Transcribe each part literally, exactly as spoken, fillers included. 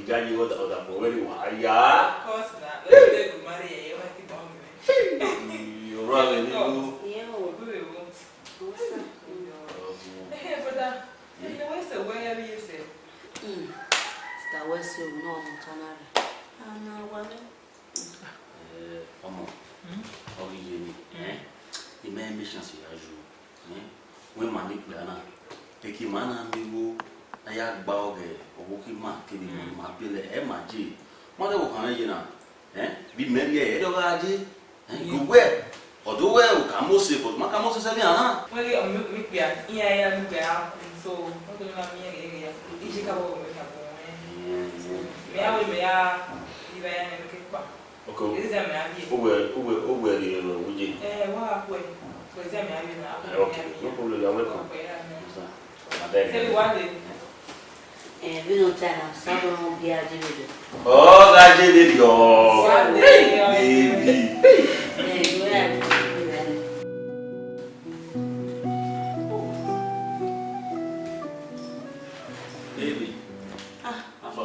Ya ye ọda, ọda fọ wẹ ni wa ya. Cause na, ẹ, ẹ, gu ma rre, ẹ, ẹ, wa ti bọ mi. Ọrọ avẹ ni wo. Ìyẹn o. Obi rẹ wo. Ọwọ́ sà. Ẹ, brother, ẹ, wẹ sẹ, wẹ ya vbe sẹ. Hmm. Sister, wẹ sẹ o, no, ọmọ tọ na rre. A na wa mẹ. Eh, ọmọ, hmm? Ọ ghi ye ni, hmm, eh? I ma make chance ya yo. Eh? Wẹ ma ni kpia na, eke ma na miẹn igho, a ya gba ọghẹ, ọvbokhan ima kevbe ima, hmm, ma biẹlẹ, ẹ ma je. Ma dẹ vbe okhan mwẹ ye na, eh? Vbe imẹ rhie ẹre, ọ gha je. Eh, yeah. Uwẹ, ọdọ wẹ u ka Mose, but ma ka Mose sẹ nian na. Wẹ ghe, ọ, mi, mi kpia, iran iran mi kpia, so, wẹ ghe ma miẹn ghe ghe ya. Ije ka wẹ wẹ ka bọ, eh. Yeah, yeah. Mẹ ya wẹ mẹ ya, iba ya ne mẹ ke kpa. Okay. Eze mẹ a viẹ. Uwẹ, uwẹ, uwẹ rhie ẹre vbe owiye. Eh, wa gha khuẹ. Eze mẹ a viẹ na. Eh, okay. No problem, you are welcome. Yes, sir. Madam. Say what day? Eh, vbene ọ ta na, sabọ ne ọ gie a je vberriọ. Ọ gha je vberriọ. Baby. Eh, you are. Baby. Ah. Afa.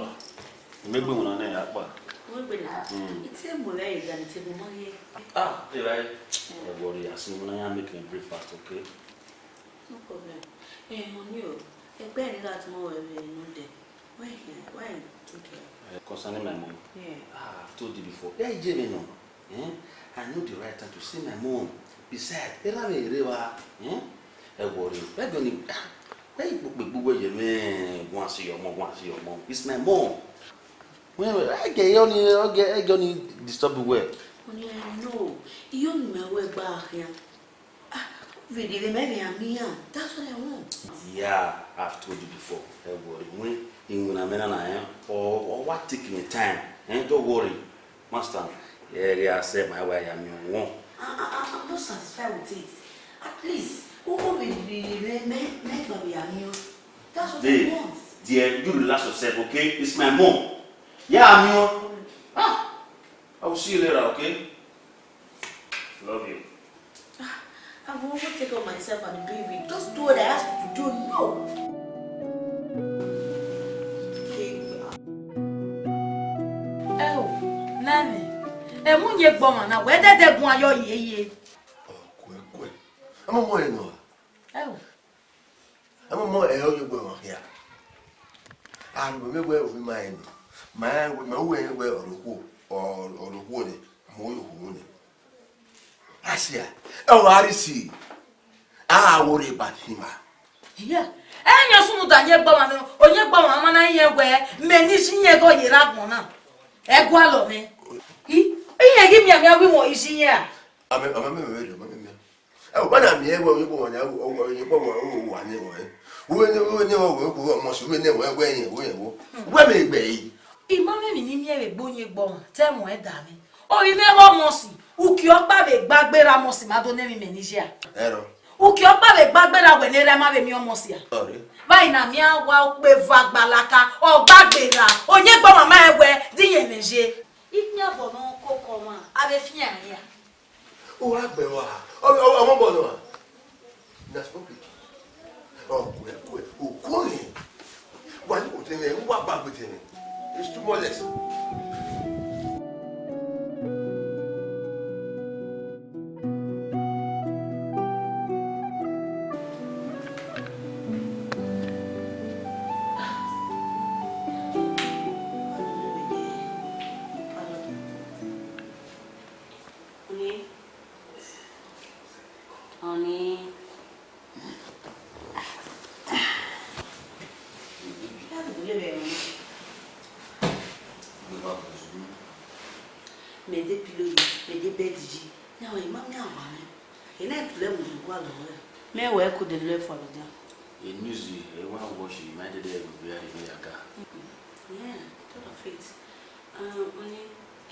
Imẹ gbe winna nẹ, akpa. Wẹ gbe na. Mm. I te mu rẹ ẹre ga ne I te mu ma ye. Ah, ẹ ra ẹ. Mm. Ẹ worry, as in, when I am making breakfast, okay? No problem. Eh, honey o, ẹgbẹ ne I gha tama ruẹ vbe nodẹ. Why, why you take care? Eh, concerning my mom? Yeah. Ah, I've told you before. Yeah, Ijemi, no. Eh? I know the right time to see my mom. Besides, erha mwẹ rre evba, eh? Ẹ worry, wẹ ghe ọni, ah, wẹ ikpokpo egbe uwẹ ye mwẹ, go and see your mom, go and see your mom. It's my mom. Wẹ, wẹ, ẹgẹ ọni, ẹgẹ, ẹgẹ ọni disturb uwẹ. Ọni, I know. Iyo ni mẹ wẹ gba khian. Ah, vbe rhie mẹ vbe a miẹn iran. That's what I want. Yeah, I've told you before. Ẹ worry, wẹ iwinna mwẹ na na, eh, ọ, ọ wa take me time. Eh, don't worry. Master, ẹ ghi a sẹ ma wa ya miẹn wọn. I, I, I, I'm not satisfied with it. At least, u, u vbe rhie mẹ, mẹ, mẹ gba vbe a miẹn. That's what I want. Dear, dear, you relax yourself, okay? It's my mom. Yeah, I'm your. Ah, I will see you later, okay? Love you. Ah, I will not take up myself and the baby. Just do what I ask you to do. No. Ẹ o, nene, ẹ mu ye gbe ọmwa na, wẹ dẹdẹ guan yọ yeye. Ọ kuẹ kuẹ. Ọmọ ọmọ ẹ nọ. Ẹ o. Ẹ mu mọ ẹre ọ ye gbe ọmwa hia. Aro mẹ wẹ ovbi ima rẹn nọ. Ma, ma wẹ rẹn wẹ ọrokhuo, ọ, ọrokhuo nẹ, ma wẹ okhuo nẹ. Asia, ọ gha rhie isi, a gha wo rre ba hin ma. Iya, ẹ yan sunu da ye gbe ọmwa nọ, ọ ye gbe ọmwa ma na yẹn wẹ, mẹ ne I si yẹn ghe ọ ye rre agbọn na. Ẹ gualọ mwẹ. I, I yẹn ghi mianmian wẹ I si yẹn a? Amẹ, amẹ, mẹ, mẹ, mẹ, mẹ, mẹ. Ẹ, u ma na miẹn wẹ, oyin kpọmọ nia, oyin kpọmọ wa ne wẹ. Uwẹ ne, uwẹ ne wẹ, wẹ, wẹ, ọmọ si, uwẹ ne wẹ, wẹ yẹn, wẹ yẹn wo. Wẹ mẹ gbe yi. I ma mwẹ emwi ne I miẹn vbe egbe oyin gbe ọmwa, te ẹmwẹ da mwẹ. Ovbi mwẹ vbe ọmọ si, uki ọkpa vbe gba gberra ọmọ si ma do ne emwi mẹ ni ya. Ẹrọ. Uki ọkpa vbe gba gberra wẹ ne erha ma vbe miẹn ọmọ si a. Ọre. Vbe a i na miẹn wa ukpe va gbalaka, ọ gba gberra, oyin gbe ọmwa ma rẹn wẹ, di yẹn mwẹ ye. Ikpian vọ ne ọ koko ọmwa, a vbe fian ẹre a? U gha gbẹn ọmwa, ọ, ọ, ọmọ bọ nọ a? Na stupid. Ọ kuẹ, kuẹ, u kuẹ nẹ. Wa ni kò tẹ nẹ, u wa ba gbe tẹ nẹ. It's too much. Ọni. Ọni. Mẹ de pillow yi, mẹ de bed yi, ne ọ ma miẹn awa mwẹ. Ena ẹtuẹ mu gua lọ rẹ. Mẹ wẹ ko de lẹ fua lọ dia. E news e wa watch, ma dede ẹvbo vbe a rhie ya ga. Yeah, all of it. Um, ọni,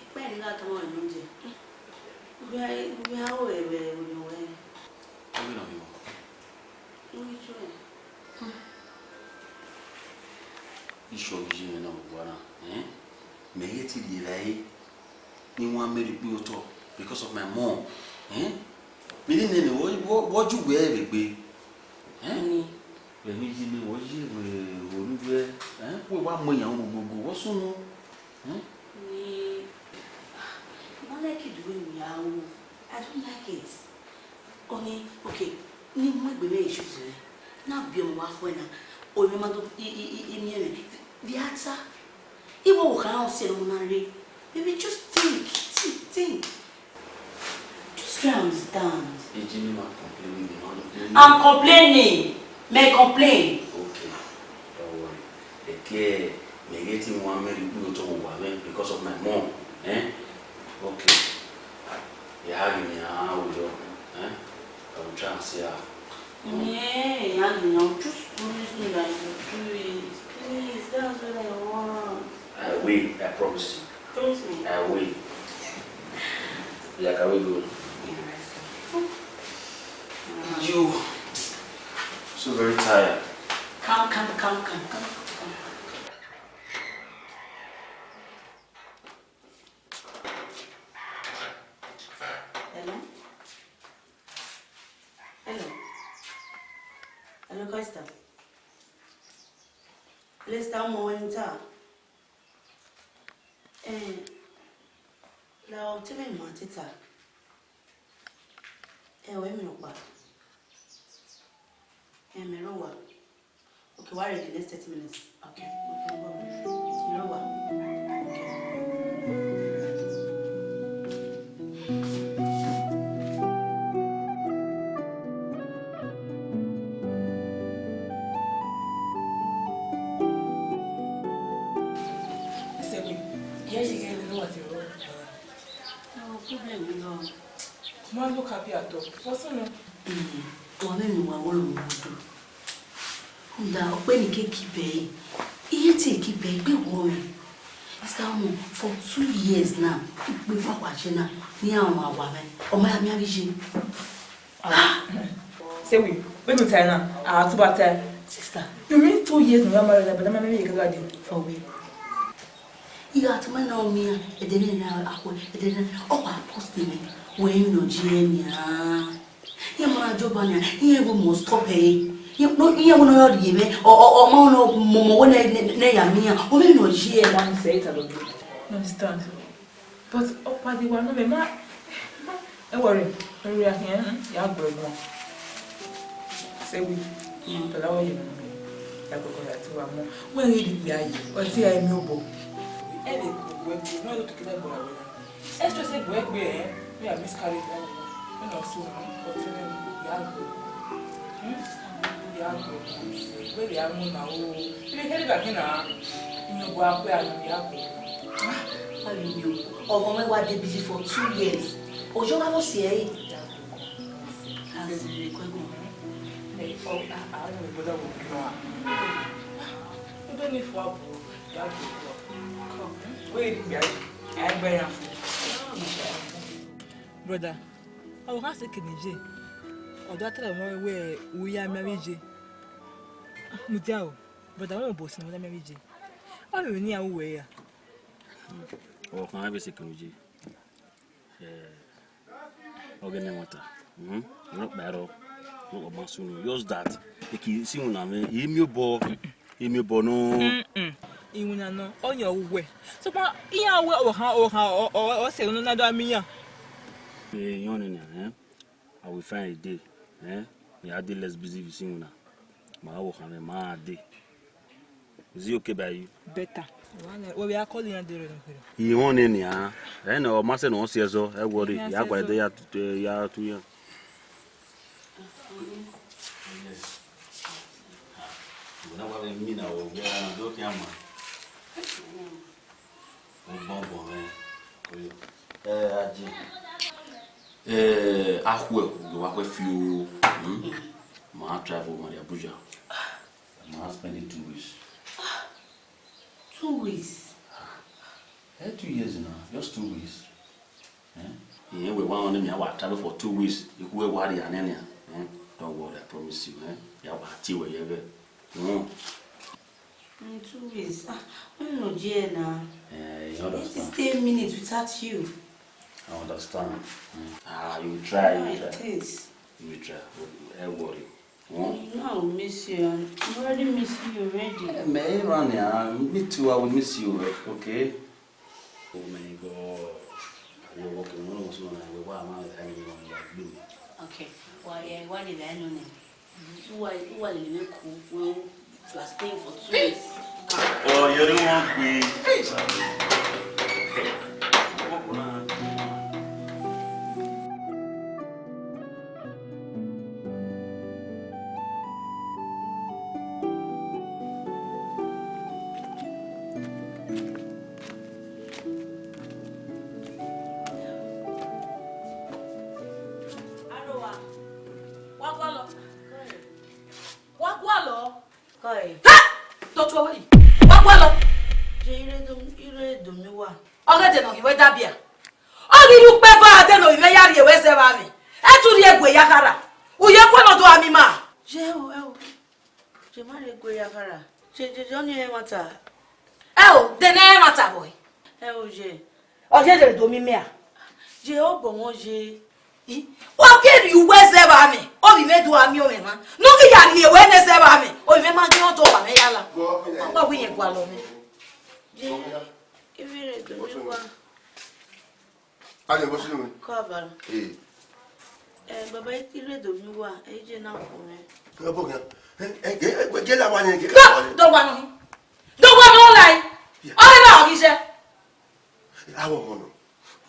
ikpẹ ni gha tama ọre nọ je. Ugbẹn, ugbẹn aro ẹvbo ẹvbo ni wẹ. Ọghe nọ vbe mọ. Uyi ju ẹ. Isọ vbe iye mwẹ na vbe owa na, eh? Mẹ i te rhie evbare ne I wan miẹn rhie ikpe otọ because of my mom, eh? Vbe nene vbe ọ, vbe ọ, vbe ọ ju wẹ vbe egbe, eh? Ni, Ẹmwẹ Jimmy, wẹ ye vbe orhu wẹ, eh, wẹ wa mu iyan ru gogo, wẹ sunu, eh? Ni, I ma like the way we are, oh. I don't like it. Ọni, okay, ne I mu egbe mwẹ issues mwẹ, ne a biẹ ọmwa fo na, ọ mwẹ ma do, I, I, I, I miẹn mwẹ, vbe a ta? Iwẹ wo kha sẹ ne ọmọ na rre? Baby, just think, think, think. Just try understand. Eji ni ma complain, ni ma complain. I'm complaining. Me complain. Okay, don't worry. Eke, me get him one minute, you go to work because of my mom. Eh? Okay. Yeah, give me a will. Eh? I will try and see her. Yeah, yeah, you know, just promise me that you do it. Please, that's what I want. I will, I promise you. Promise me. I will. Yeah, can we go? Yeah, let's go. You so very tired. Come, come, come, come, come, come. Hello? Hello? Hello, Costa? Lester, ọmọ wẹ ne I ta. Eh, la ọ te mwẹ ma te ta. Ẹ, wẹ mẹ ọkpa. Ẹ, mẹ rre owa. Okay, wa ready next thirty minutes. Okay, okay, no problem. Mẹ rre owa. Okay. Ẹsẹ mi, ìyá yìí gẹ́gẹ́ ló wà tí ó rọrùn. No problem, no. Mo look happy at all. What's on? Wa vbe ne uwa wọrọ mu odo. Rhunmwuda, ọ kpe ne I ke kibe ẹre. Iye te kibe ẹre, gbe wọọ mwẹ. Mister Omo, for two years now, ikpe vbe awa ye na, ne iran ma wa mwẹ. Ọ ma ya miẹn avbe iye. Sẹ wẹ, vbene u tae na, a tu ba tae. Sister. You mean two years ne u ya marry, but ma miẹn avbe iye gha dee? For where? Iran tu ma na miẹn, ẹdẹ ne a khu, ẹdẹ ne ọ wa post mwẹ, wẹ emwi ne ọ ye nian. Iran ma na jọba nian, iran wẹ must stop ẹre. Iran no, iran wẹ ne ọ rhie mwẹ, ọ, ọ, ọ ma na momo wẹ ne, ne, ne ya miẹn iran. Ọ mwẹ emwi ne ọ ye. One second, I don't understand. But ọkpa de wa nọ mẹ ma, ẹ wọrẹ, ẹ wọrẹ ya khian, ya gbe ẹguọn. Sẹ wẹ, tọla wẹ ye nọ mẹ, ya gbe ẹguọn ya te wa mọ. Wẹ ghi rhie ikpia ye, ọ te ya miẹn obọ. Ẹ vbe ku wẹ gbe, ne ọ do tuke na gbe ra wẹ na. Ẹ sẹ sẹ gbe gbe ẹ, me I miscarriage na wẹ. Wẹ nọ so, ọ te mwẹ ya gbe. Hmm? Ya gbe ẹguọn, wẹ ya mu na o. Ibi kẹdẹ ba khin na, inu bu akpẹ anu ya gbe. Ah, Mario, ọmọ mwẹ wa dey busy for two years. Ojo gha vbe si ẹre. Azẹrẹ kọ ẹguọn. Eh, oh, ah, ah, no, brother, we go. Udo ni fua, bro. Ya gbe ẹguọn. Come. Wẹ ya, a gbe ya fu. Brother, ọ gha sẹ kene je. Ọ da tara mwẹ wẹ u ya miẹn avbe iye. Mudia o, brother, wẹ obọ sin ne u ya miẹn avbe iye. Ọ vbe ne iran ru wẹ ya. Ọ khan vbe sẹ kene je. Eh, ọ ghe ne ẹmwata. Mhm. Rhọkpa rrọọ. Rhọkpa ma sunu. Just that. Eki si iwinna mwẹ, I miẹn obọ, I miẹn obọ nọ. Mm-mm. Iwinna nọ, ọ yan uwẹ. Sokpan iran wẹ ọ khan, ọ khan, ọ, ọ, ọ sẹ ne ọ na do miẹn iran. Eh, iran nene, eh? I will find a day, eh? Ya dey less busy with iwinna. Ma wo khan mwẹ, ma dee. Is it okay by you? Better. Wẹ vbe a call iran dee rẹ nọ kherhe. I họn nene nian. Ẹ nọ, ọ ma sẹ ne ọ si ẹzọ, ẹ worry. Ya gua ẹdẹ ya tu, ya tu iran. Yes. Wẹ na wa vbe mina o, wẹ a na do khian ma. Ọgbọngbọn mwẹ. Ẹ, Aje. Ẹ, a khuẹ, u wa khuẹ fioo. Hmm? Ma travel ma rrie Abuja. Ma spend two weeks. Two weeks? Eh, two years now, just two weeks. Eh? Ìyẹn wẹ wa rọnmwẹ ne mẹ wa travel for two weeks. Ikhuo wa rhia nẹ nian. Eh? Don't worry, I promise you. Eh? Ya wa tie wẹ ye ẹghẹ. Hmm. In two weeks. Ah, when no je na. Eh, you understand. Let it stay a minute without you. I understand. Mm. Ah, you will try, you will try. It is. You will try. Don't worry. Hmm? No, I will miss you. I already miss you already. Eh, man, run now. Me too, I will miss you, eh, okay? Oh my God. I will walk in one of those, I will, why am I hanging on your blue? Okay. Why, eh, why did I know name? Who are, who are you? Who, who, you are staying for two days? Oh, you don't want me. Arowa, wa gualọ. Wa gualọ. Kọe. Ha! Tọtuẹ wẹ yi. Wa gualọ. Je ire do, ire do mi wa. Ọ ghe de ne ọ ghi wẹ da bia. Ọ ghi rre ukpẹ eva de ne ovbi mwẹ ya rhie wẹ zẹ vbe amwẹ. Ẹ tu rhie gue ya khara. U ye kuẹ ne ọ do a mi ma. Je o, ẹ o. Je ma rhie gue ya khara. Je, je, je, ọni ẹmwata. Ẹ o, de ne ẹmwata vbọ? Ẹ o, je. Ọ rhie de do mi mẹ a? Je, ọ bọ wọn je. I, wa ke rhie uwẹ zẹ vbe amwẹ, ovbi mwẹ do a miẹn ọmwẹ mwa. Ne ọ ghi ya rhie wẹ nẹ zẹ vbe amwẹ, ovbi mwẹ ma ghi rẹn otọ wa mwẹ ya la. Wa wẹ iyẹn gualọ mwẹ. Je, ivbi rre do mi wa. A lè bọ́ sínú mi. Kọ abalọ. Ee. Ẹ, baba, ivbi rre do mi wa, ẹ i je na kọ mwẹ. Ẹ bọ khian. Ẹ, ẹ, ẹ, ẹ, gẹ la wa ni, gẹ la wa ni. Dọgba nọ. Dọgba nọ la yi. Ọ rẹ na ọ ghi jẹ. Awọ ọmọ nọ.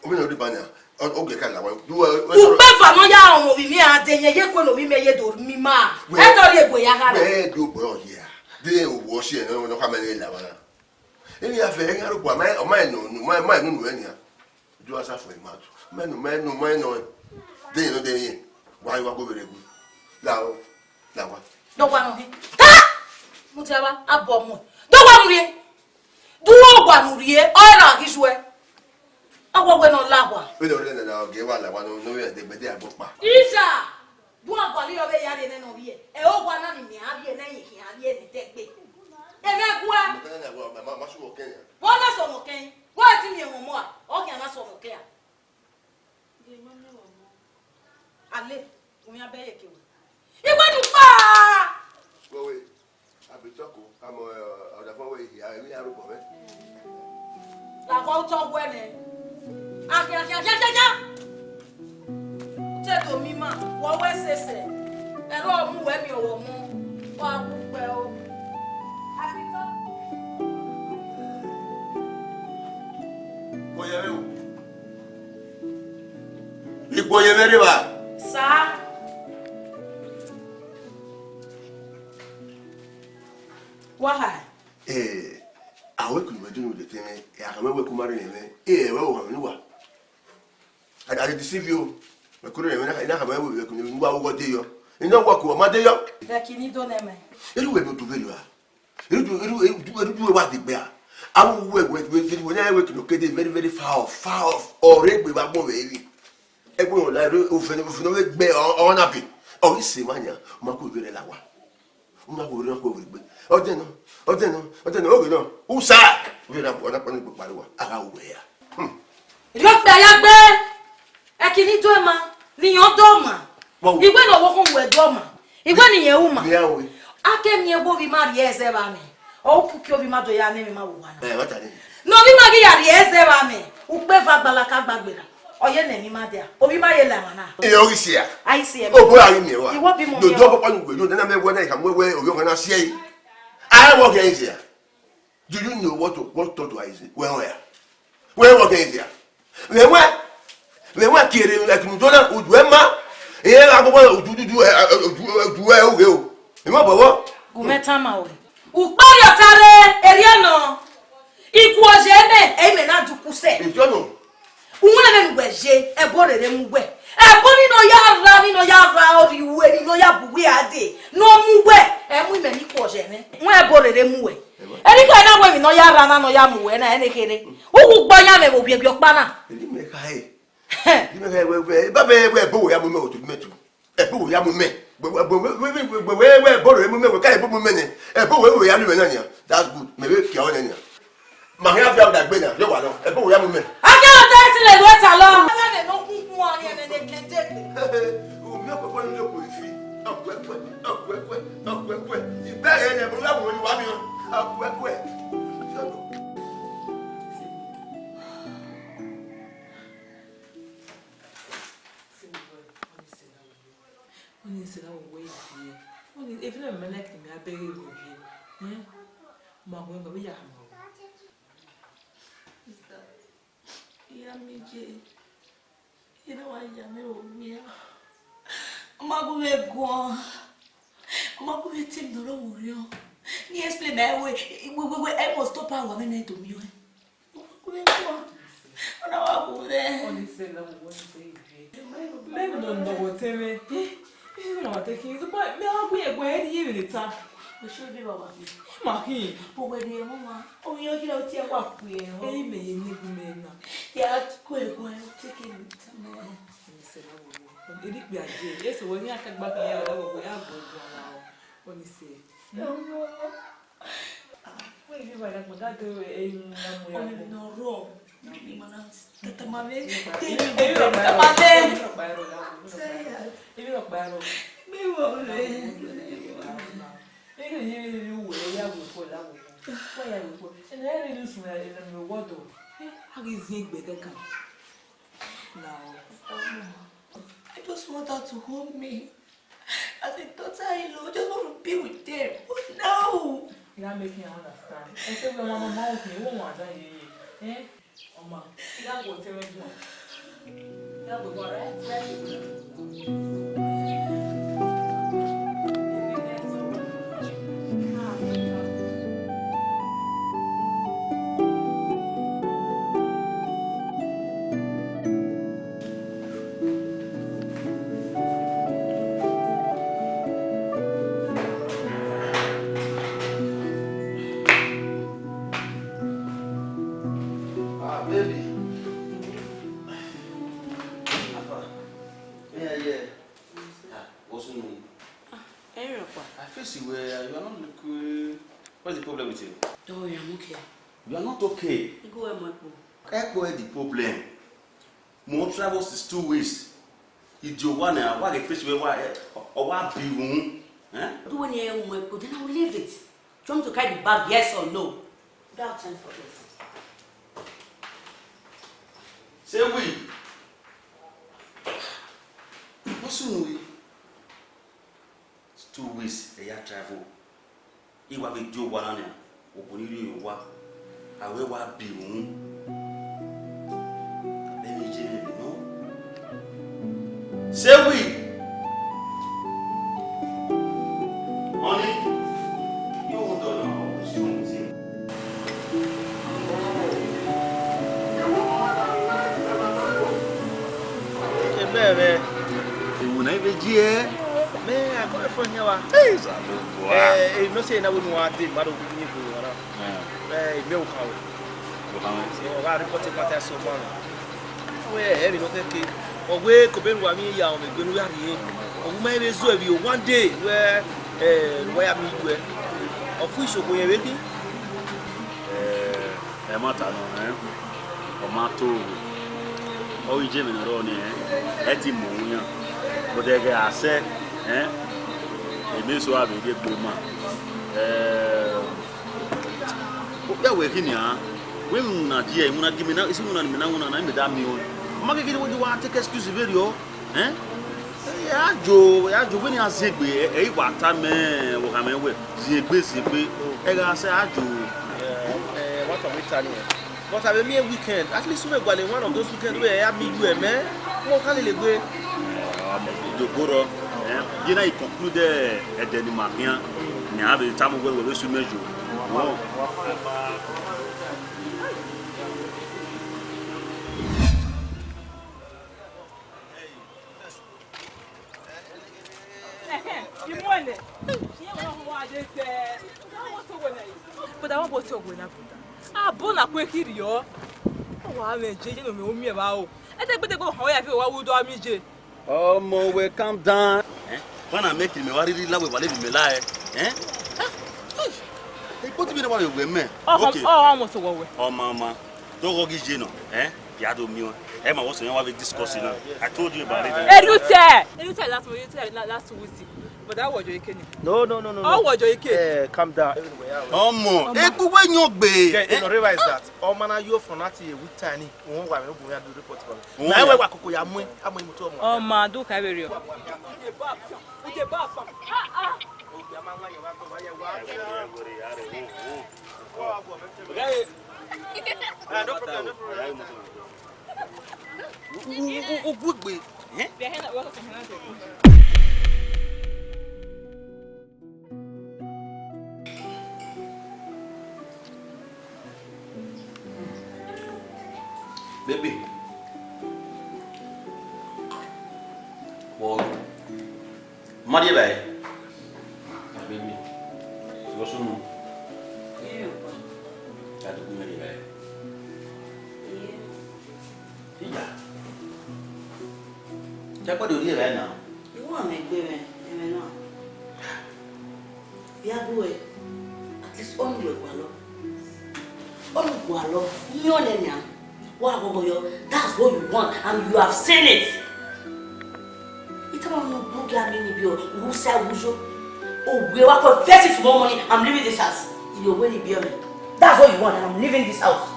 Omi na ri ba nia. Ọ, ọ gẹ ka la wa. Du wa. Ukpẹ eva nọ ya rọnmwẹ ovbi mwẹ a de yẹn ye kue ne ovbi mwẹ ye do mi ma. Wẹ. Ẹ dọ rhie gue ya khara. Wẹ do gbe ọ ye a. De owọ si ẹ nọ, nọ ka mẹ ne la wa na. Emwi ya fẹ, emwi ya rhọkpa, ma, ọ ma nọ, ma, ma nunu ẹre nian. Ju asa fo ima tu. Ma nọ, ma nọ, ma nọ. De yẹn nọ, de yẹn. Wa, wa go vbe rre gu. La o, la wa. Dọgba nọ hi. Ta! Mudia wa, abọ mu. Dọgba mu rrie. Dọgba nu rrie, ọ ra ghi juẹ. Awọ wẹ nọ la wa. Vbe nọ rre nana, ọ gẹ wa la wa, nọ, nọ vbe de gbẹdẹ agbọkpa. Iza! Du a gualọ irẹn ọvbe ya rhie nene ovbiẹ. Ẹ, owa na ni mẹ a vbiẹ nẹ, I khian vbiẹ nẹ, te gbe. Ẹmwẹ gua. Mo kẹnẹ na, ma, ma, ma su wọ kẹn ya. Vbọ na sọmọ kẹn? Wẹ ti miẹn mwẹ ọmọ a, ọ khian na sọmọ kẹn a. Ale, u yan bẹghe ke wẹ. Iwẹ nu kpa! Wẹ wẹ, a be talk o, a mọ, ẹ, ọdafọn wẹ hia, emwi ya rhọkpa mwẹ. Lavọ otọ wẹ nẹ. Akhian, akhian, akhian, akhian, akhian. Te do mi ma, wọ wẹ sẹsẹ. Ẹre ọ mu wẹ miẹn ọmọ, wa wu kpẹ o. Ikhuo ye mwẹ rre evba. Sa. Wa ha. Eh, a wẹ ke uwẹ dunu de tẹmwẹ, a khama wẹ ku ma rre mwẹ, eh, wẹ wo khama ne uwa. I, I dey deceive you. Wẹ ku rre mwẹ, na, na khama wẹ, wẹ ku ne uwa wo de yọ. Ina wa ku ma de yọ. Vbe ẹki ni do nẹ mẹ. Eru wẹ do tu vbe yọ a. Eru du, eru, eru du, eru du wa de gbe a. Awu wẹ, wẹ, wẹ, wẹ, wẹ, na wẹ ke no kede very, very far off, far off. Ọ rre egbe vbe agbọn vbe emwi. Ẹgbọn la, eru ofẹn, ofẹn vbe gbe ọ, ọ na be. Ọ ghi sẹ emwa yan, ma ku vbe rre la wa. Una wo na ko vbe gbe. Ọdẹ nọ, ọdẹ nọ, ọdẹ nọ, oghe nọ. Usa! Vbe na, ọ na kpa ni gbe kpare wa. A gha wẹ ya. Hmm. Rhie okpia ya gbe, ẹki ni do ma, ne irẹn do ma. Wa wo. Iwẹ ne ọvbokhan wẹ do ma, iwẹ ne irẹn ru ma. Vbe a we. A ke miẹn wẹ ovbi ima rhie ẹzẹ vbe amwẹ, ọ kuki ovbi ima do ya ne emwi ima vbe owa na. Ẹ, wa ta ni. Ne ovbi ima ghi ya rhie ẹzẹ vbe amwẹ, ukpẹ eva gbalaka gbagbera, ọ ye ne emwi ima dia, ovbi ima ye la emwa na. Ẹ, ọ ghi sia. A i si ẹmwẹ. Obo a ghi miẹn wa. Iwọ bi mu miẹn wa. Dodo ọkpọkpa nu wẹ, dodo na mẹ wẹ na, I ka mu wẹ ovbi ọmọ na si ẹre. A wọ kẹ sia. Do you know what, what thought I say? Wẹ họn ya. Wẹ họn kẹ ya. Vbe wẹ, vbe wẹ kere ẹkunu do na, udu ẹ ma. Ẹ gha gbọgbọ udu, udu, udu, udu ẹ oghe o. Ẹ ma bọbọ. Gu mẹ tama o. Ukpariọ ta rre, erriọ nọ. Ikhuo ye mẹ, ẹ i mẹ na duku sẹ. Ìjọ nọ. Uwẹ ne wẹ ye, ẹbọ rere mu wẹ. Ẹbọ ni nọ ya ra, ni nọ ya ra, ọ rri uwẹ, ni nọ ya bu uwẹ a dee, ne ọ mu wẹ, ẹ mu imẹ ni khuọ ye mwẹ. Wẹ ẹbọ rere mu wẹ. Ẹbọ. Ẹni ka na wẹ emwi ne ọ ya ra na, ne ọ ya mu wẹ na, ẹne kherhe. Uwu gbe ọyan mwẹ vbe obiẹngiẹn ọkpa na. Ẹni mẹ kha hẹ. Ẹni mẹ kha hẹ, wẹ, wẹ, baba, wẹ ẹbọ wẹ ya mu mẹ otu mẹ tu. Ẹbọ wẹ ya mu mẹ. Wẹ, wẹ, wẹ, ẹbọ rere mu mẹ, wẹ ka ẹbọ mu mẹ nẹ. Ẹbọ wẹ, wẹ ya lu mẹ na nian. That's good. Mẹ vbe kia ọnẹ nian. Ma hia fia ọdagbe na, yọ wa nọ. Ẹbọ wẹ ya mu mẹ. A kẹ ọtẹ ti lẹ lu ẹta lọ. Ọlá lẹ nọ kúnkún ọrin ẹnẹ ne kẹndẹ. U miẹn ọkpẹkpẹ ne u yo kpo ifi. Ọkpẹkpẹ, ọkpẹkpẹ. Ẹbọ na wo ni wa mi o. Akuẹkuẹ. Ọni sẹ na wo wẹ ibiẹ. Ọni evbi na mẹ like ne mẹ a bẹghe wẹ ibiẹ. Ẹn? Ma wẹ ma vbe ya hama wẹ. Sister, iya mi je. Ina wa ya mẹ vbe owian. Ọ ma gu mwẹ guan. Ọ ma gu mwẹ te emwi ne ọ rre vbe orhiọn. Ne I explain mẹ wẹ, wẹ, wẹ, wẹ, I must stop her, wa mwẹ ne I do miẹn ọẹn. Ọ ma gu mwẹ guan. Ọ na wa gu mwẹ. Ọni sẹ na wo wẹ ibiẹ. Mẹ nọ nọ wẹ tẹn mwẹ. Ẹ, ẹ, mẹ na wa te khin. Zugbo mẹ a gu ẹguẹ ẹre ye vbe ta. Ọ sẹ vbe wa wa mi. Ma khin. Owẹ rhie ẹmwẹ ọmwa, ovbi irẹn ọ ghi ra tie ẹre wa kue ẹre. Eyi mẹ ye ne gu mẹ na. Ya kue ẹre guan, take it with me. Ọni sẹ na wo wẹ. Edi kpia je, eso wẹ ni a ka gba khin ya, wẹ ya gbe guan na o. Ọni sẹ. Wẹ ivbi evba na gbọn, da do ẹre ne a mu ya. Ọni ne ọ rrọọ. Tama mwẹ. Tama mwẹ. Emwi ọkpa ẹre. Mẹ vbe mwẹ. Ẹ ghi ye vbe uwẹ, ya wẹ fo, la wẹ fo. Wa ya wẹ fo. Ẹna ẹre ne usun ẹre ne wẹ ọdọ. A ghi ziẹn egbe kẹkan. Now. I just want her to hold me. As a daughter-in-law, I just want to be with them. But now, you are making her understand. Ẹ sẹ wẹ ọmọ ma wẹ khin, wẹ wan dan ye ye. Eh? Ọmọ, I gha gu ọtẹn mwẹ guan. I gha gu guan, right? Right? Ah, baby. How far? Yeah, yeah. Ah, what's wrong? Ah, Eric, what? I feel see where you are not looking. What's the problem with you? Don't worry, I'm okay. You are not okay. You go where, Michael? Ekpo is the problem. Mo travel since two weeks. Idio wa na, wa ghe face where wa, eh, ọ wa bi wu. Eh? Do when you want Michael, then I will leave it. Do you want me to carry the bag, yes or no? Don't have time for this. Say we. What's wrong with you? Two weeks, ẹ ya travel. I wa vbe die owa na nian, okhuo ni rhie owa, a wẹ wa bi unu. Abẹ vbe je mwẹ vbe nọ. Sewi! Ọni, yo, hold on now. Ẹgbẹe mwẹ. Ewu na i vbe ji ẹe. Mẹ, I come from here, wa. Hey, Zalo, boy. Eh, eh, you know say na we no wan dey, ma do we need go, wa na. Eh. Eh, me o kawe. O kawe. So, I got report about that so far. Wẹ, ẹ vbe nọ kẹke. Ọ wẹ, ko bẹghe ne uwa miẹn ya, ọ mwẹ egbe ne u ya rhie. Ọ wu ma vbe zẹ vbe one day, wẹ, eh, wa ya miẹn uwẹ. Ọ fu isoko yẹn vbe khin. Eh, ẹmwata nọ, eh, ọ ma to, ọ ghi je emwi ne ọ rrọọ nii, eh, ẹ ti mu ohu iran. But ẹghẹ a sẹ, eh, emwi eso a vbe rhie egbe ma. Eh, okpia wẹ khin nian, wẹ iwinna die, iwinna gie mẹ na, isi iwinna ne mẹ na winna na, mẹ da miẹn ọẹn. Ọ ma ghi ghi wẹ wa take excuse vberriọ. Ẹn? Ẹ ya jo, ya jo, vbene iran ziengbe, ẹ, ẹ i wa tama ọvbokhan mwẹ wẹ, ziengbe, ziengbe, ẹ gha sẹ a jo. Ẹ, ẹ, wa tama ita nii. But a vbe miẹn weekend, at least u vbe gualọ one of those weekend wẹ ẹ ya miẹn iye ẹmwẹ, mo ka lele egbe. Ẹ, ọ ma do gborọ, ẹ, ye na i conclude ẹdẹ ne ima khian, ne a vbe tama uwẹ wẹ vbe sẹ imẹ yo. Brother, wa bọ tọ wẹ na, brother. Abo na kue kiri ọ. Wa mwẹ je, je no me o miẹn vba o. Ẹdẹgbẹdẹgbẹ ọhan ya fi wa wu do a mi je. Ọmọ wẹ, calm down. Eh? Wa na make mẹ wa rhirhi la wẹ wa lele mẹ la ẹ. Eh? Ekpo ti bi ne wa vbe wẹ mẹ. Ọ, okay. Ọ, ọ, ọmọ sẹ wẹ. Ọ ma, ọ ma. Dọghọ ghi ye nọ, eh? Ya do miẹn ọẹn. Ẹ ma wọ sẹ wa vbe discuss na. I told you about it. Erriọ otọ, erriọ otọ last week, erriọ otọ la-, last week. But that was your ike. No, no, no, no, no. How was your ike? Eh, calm down. Ọmọ, egbugbe yọn gbe. Yeah, you realize that. Ọmọ na yo from that a week time ni. Wọ́n wà mí, ó bùn mí, a do report for me. Na wẹ wa koko ya mu, a mu imutu ọmọ. Ọmọ, do ka vbe rriọ. Ah, no problem, no problem. U, u, u, u, good gbe. Eh? Baby. Well, Mari bai. Baby. Sọ sunu. Iye, pa. Ka du ku Mari bai. Iye. Iya. Cha kpa do rie bai na. Iwu a mẹ gbe mwẹ, ẹmwẹ na. Bia bu ẹ, at least ọnii wẹ gualọ. Ọnii gualọ, miẹn ọnii nian. Wa ghọghọ yọ, that's what you want and you have seen it. Itama nu bu gia mi ni biọ, u sa wu yo. O we wa ko first thing tomorrow morning, I'm leaving this house. You wẹ ni biọ mi. That's what you want and I'm leaving this house.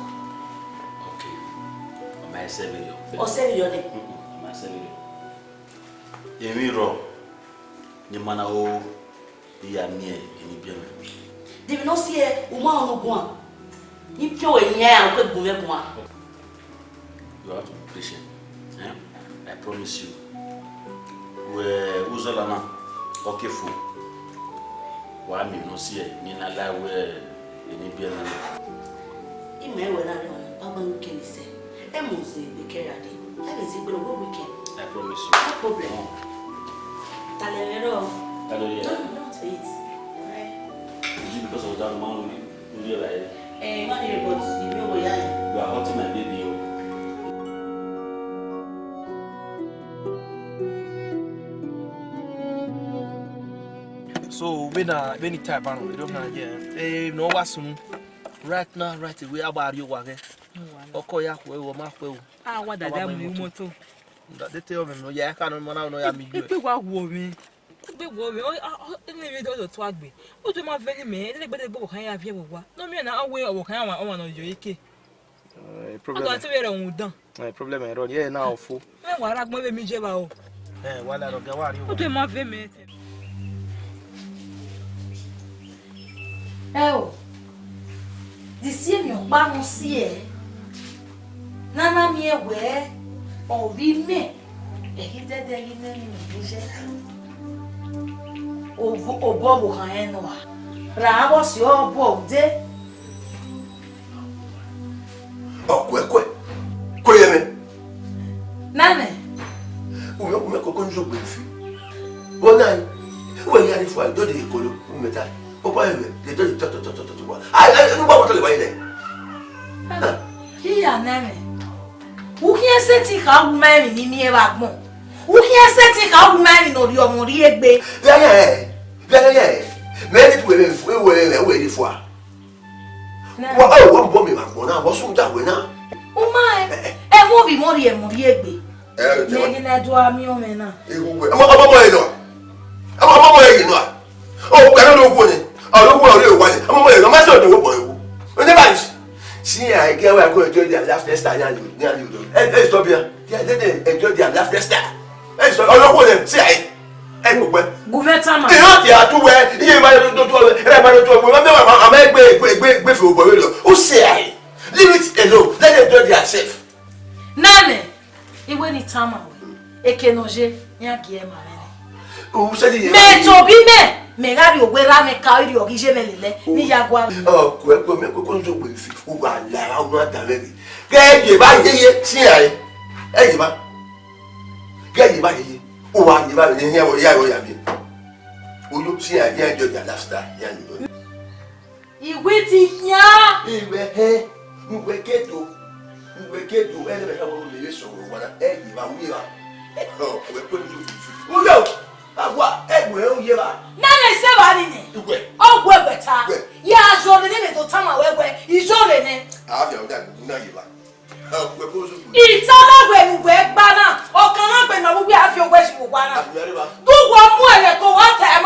Okay. Ọ ma sẹ vberriọ. Ọ sẹ vberriọ nẹ. Mm-mm, ọ ma sẹ vberriọ. Emwi rrọọ ne ima na ro, I ya miẹn eni biẹ mwẹ. De emwi ne ọ si ẹe, u ma rẹn ọnii guan. I pian wẹ yan, u ke gu mwẹ guan. You have to be patient. Eh? I promise you. Wẹ uzọla na, ọ ke fo. Wa miẹn emwi ne ọ si ẹe, ne I na la wẹ eni biẹ mwẹ. Ima wẹ na rẹn ọna, baba, you can say. Ẹ mọ zẹ egbe kẹre a dee. Ẹ vbe zẹ egbe ne ọ wẹ weekend. I promise you. No problem. Talẹ mwẹ rrọọ. Talẹ ye. No, not it. Is it because of that man we, we realize? Eh, man, but you know where I am. You are hurting my baby o. So, vbene, vbene I ta ẹban nọ, erriọ na ye, eh, ne ọ wa sunu. Right now, right away, a wa rrie owa ghẹ. Ọkọ ya khuẹ o, ọ ma khuẹ o. A wa dada mu imoto. Nda, de te ọmwẹ nọ ya, ẹka nọ, ma na nọ ya mi ju. Egbe wa wo mwẹ. Egbe wo mwẹ. Ọ, ọ, ọ, ene vbe do do tuagbe. O do ma vẹ ni mẹ, ene gbe de gbe ọvbokhan ya viẹ vbe owa. Ne ọ miẹn na, ọ wẹ ọvbokhan ya ọmwa, ọmwa ne ọ yọ eke. Eh, problem. Ọ do te vbe rẹ uhunmwu dan. Eh, problem ẹre ọ ni, ẹ na ọ fo. Ẹ wa ra agbọn vbe mi je vba o. Eh, wa la rọ gẹ wa rrie owa. O do ma vẹ mẹ. Ẹ o, de isi emwi ọkpa ne ọ si ẹe, ne a na miẹn wẹẹ, ọ vbe imẹ, ẹghidẹdẹ ghi nẹ emwi ne ọ ye. Obọ, obọ vbe ohan rẹn nọ a, ra vbe ọ si obọ ude. Ọ kuẹ kuẹ, kuẹ ye mwẹ. Nana. Uwẹ, uwẹ koko nzo gbe fi. Bona, uwẹ ya ni fua, do de kolo, uwẹ ta. Opa ye mwẹ, de do de tọ, tọ, tọ, tọ, tọ, tọ, wa. Ai, ai, nu wa wọtọ le wa yi nẹ. Iya nana. U khian sẹtin kha wu ma emwi ni miẹn vbe agbọn. U khian sẹtin kha wu ma emwi ne ọ rhie ọmọ rhie egbe. Vẹ ya ẹ, vẹ ya ẹ. Mẹ ni tu wẹ, wẹ, wẹ, wẹ, wẹ, wẹ, fua. Wa, ọ, wa bọ mi vbe agbọn na, wa sunu da wẹ na. U ma ẹ, ẹmwẹ ovbi mwẹ ọ rhie ọmọ rhie egbe. Ẹ, ẹ, mẹ ghi na do a miẹn ọmọ na. Ewu wẹ. Ọmọ, ọmọ, ọmọ yẹn nọ. Ọmọ, ọmọ, ọmọ yẹn nọ. O, kẹrẹ ló wọ ni. Ọ ló wọ, ọ ló wọ ni. Ọmọ, ọmọ yẹn nọ. Ma sẹ ọdọ wọ bọ ewu. Never is. See, I get where I go enjoy their last next time. Ẹ, ẹ, stop here. Yeah, let them enjoy their last next time. Ẹ, stop. Ọ ló wọ ni. See, I. Ẹ mọ̀ pé. Gumẹ tama. Ìran ti a tu wẹ, iye ma do do tu wẹ, ẹ ma do tu wẹ, ma mẹ ma ma gbe gbe gbe gbe fi obọ lọ. Who say I? Leave it alone. Let them do their self. Nana, iwe ni tama wẹ. Eke nọ je, ya gie ma mẹ. O se di. Mẹ to bi mẹ, mẹ gha ri owe ra mẹ ka ri ọghe iye mẹ lele, ni ya gua. Ọ, kue kue mẹ koko nzo gbe fi. U wa la ra u na da vẹ. Ke ye ba ye ye si ai. Ẹ ye ba. Ke ye ba ye ye. U wa ye ba ye ye ya ya ya mi. Uyo si a ya jọ ya lifestyle ya ni. Iwe ti khian. Iwe he, uwe ke do, uwe ke do, ẹnẹ mẹ ka wọ lele sọ wẹ wa na, ẹ yi ba wi ra. Ọ, uwe ko ni. Uyo, awa, ẹ gbe u ye ba. Na me se ba ni ne. Uwe. Ọ gbe gbe ta. Uwe. Ya jo ni me do ta ma wẹ wẹ, i jo le ne. A fi o da gu na ye ba. Itama wẹ ne uwẹ gba na, ọkan na gbe ne ọ vbe uwẹ a fi owẹ yi vbe owa na. Du wọ mu ẹre ko wa ta ẹre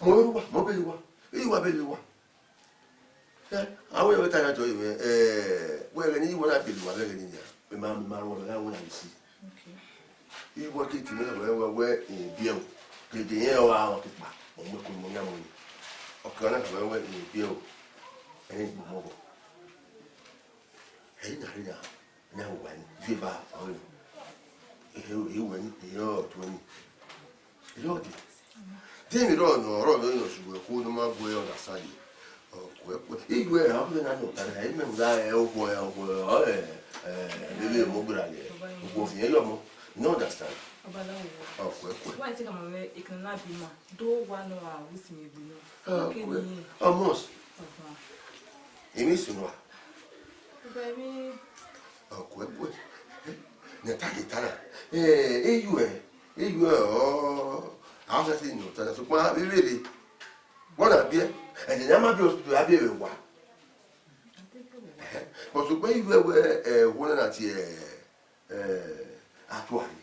Mọ vbe uwa, mọ bele uwa. Iyuwa bele uwa. Eh, a wẹ vbe ta ya tọ mwẹ, eh, wẹ ẹghẹ ne iyuwa na bele uwa vbe ẹghẹ nii nia. Mẹ ma, mẹ ma rẹn ọmwa gha wẹ na ghi si. Okay. Iyuwa ke tama mwẹ wẹ, wẹ, wẹ, eh, biẹ o. Gẹgẹ irẹn ọre a mwẹ ọkpa, ọ mu ẹko mu yan mu ni. Ọ ke na wẹ, wẹ, eh, biẹ o. Ẹre gbe ọmọ bọ. Ẹre na rre na, na wẹ uwa ni, viẹ eva ọre. Ehe, ehe wẹ ni, ehe ọtuẹ ni. Erọdi. De emwi rrọọ nọ, ọrọre nọ, ọ sẹ uwẹ khuo ne ọ ma gu ẹre understand. Ọ kuẹkuẹ. Iye uẹ, ọ vbe na nọ ta na, imẹ mu da ẹ, okhuo ẹ, okhuo ẹ, ọ ẹ, ẹ, vbene mọ gberra ye. Okhuo fian yọ mọ, you no understand. Ọba da wo. Ọ kuẹkuẹ. Why take am away? It can be ma. Do wa no a wisi mi gbe no. Ọ kuẹ. Almost. Ọba. Emi sunu a. Ọba mi. Ọ kuẹkuẹ. Ne ta ke ta na. Eh, iye uẹ, iye uẹ, ọ, a sẹ si nọ ta na, sokpan a vbe vberre. Wẹ na biẹ, ẹdẹ ne a ma biẹ hospital, a biẹ vbe wa. But sokpan iye uẹ wẹ, eh, wẹ na na tie, eh, atuare.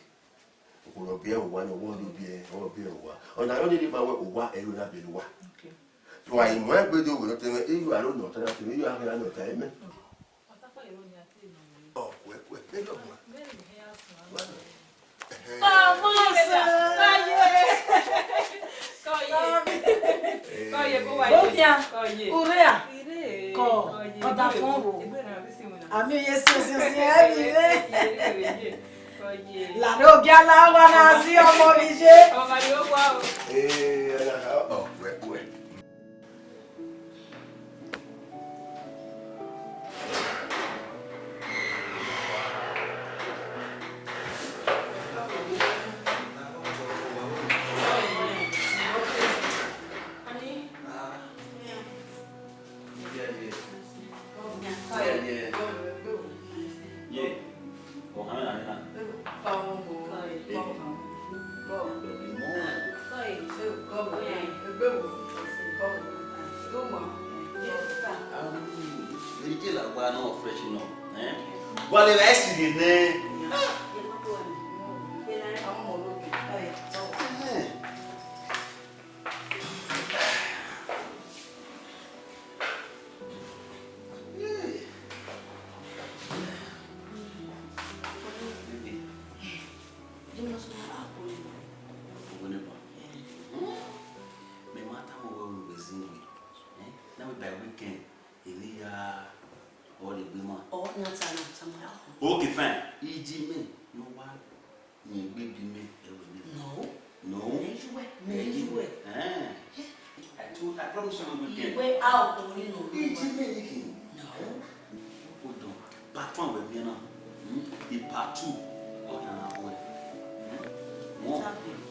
Okhuo ne ọ biẹ vbe owa, ne ọ wẹ ọ do biẹ, ọ biẹ vbe owa. Ọna yọ ne ma wẹ owa, ẹre na biẹ vbe owa. Okay. So, a i mu egbe do wẹ nọ te mwẹ, iye uẹ aro nọ ta na, te mwẹ iye uẹ a gha nọ ta, amen. Ọ kuẹkuẹ, ẹ lọ bua. Ẹhẹn. Kọ, mọ sẹ. Kọ ye. Kọ ye. Kọ ye, bọ wa ye. Bokian. Kọ ye. Urea. Ire. Kọ. Kọ ye. Ọdafọn ro. Egbe na bi si mu na. Ami ye si si si, ẹ bi re. Ye, ye, ye, ye. Kọ ye. Lare ogia la wa na si ọmọ mi ye. Ọmọ yo wa o. Eh, ẹ na ha, ọ kuẹkuẹ. Ye. Ọmọ na nena. Baby. Baby mo. Vbe je la gba nọ fresh nọ. Eh? Wa le ra esi rhie nẹ. Eh. Mẹ ma tama wẹ unu vbe zin wẹ, eh? Na wẹ by weekend, emwi ya ọ rhie egbe ma. Ọ na ta na, tama ya. Okay, fine. Iji mẹ ne ọ wa yin egbe bi mẹ ẹvbo nẹ. No. No. Mẹ yu ẹ, mẹ yu ẹ. Eh. I told, I promise you we will get. Iwe a ọkùnrin nọ. Iji mẹ ni khin. No. Hold on. Part one wẹ miẹn na. Hmm? The part two. Ọ na na wẹ. Hmm? One.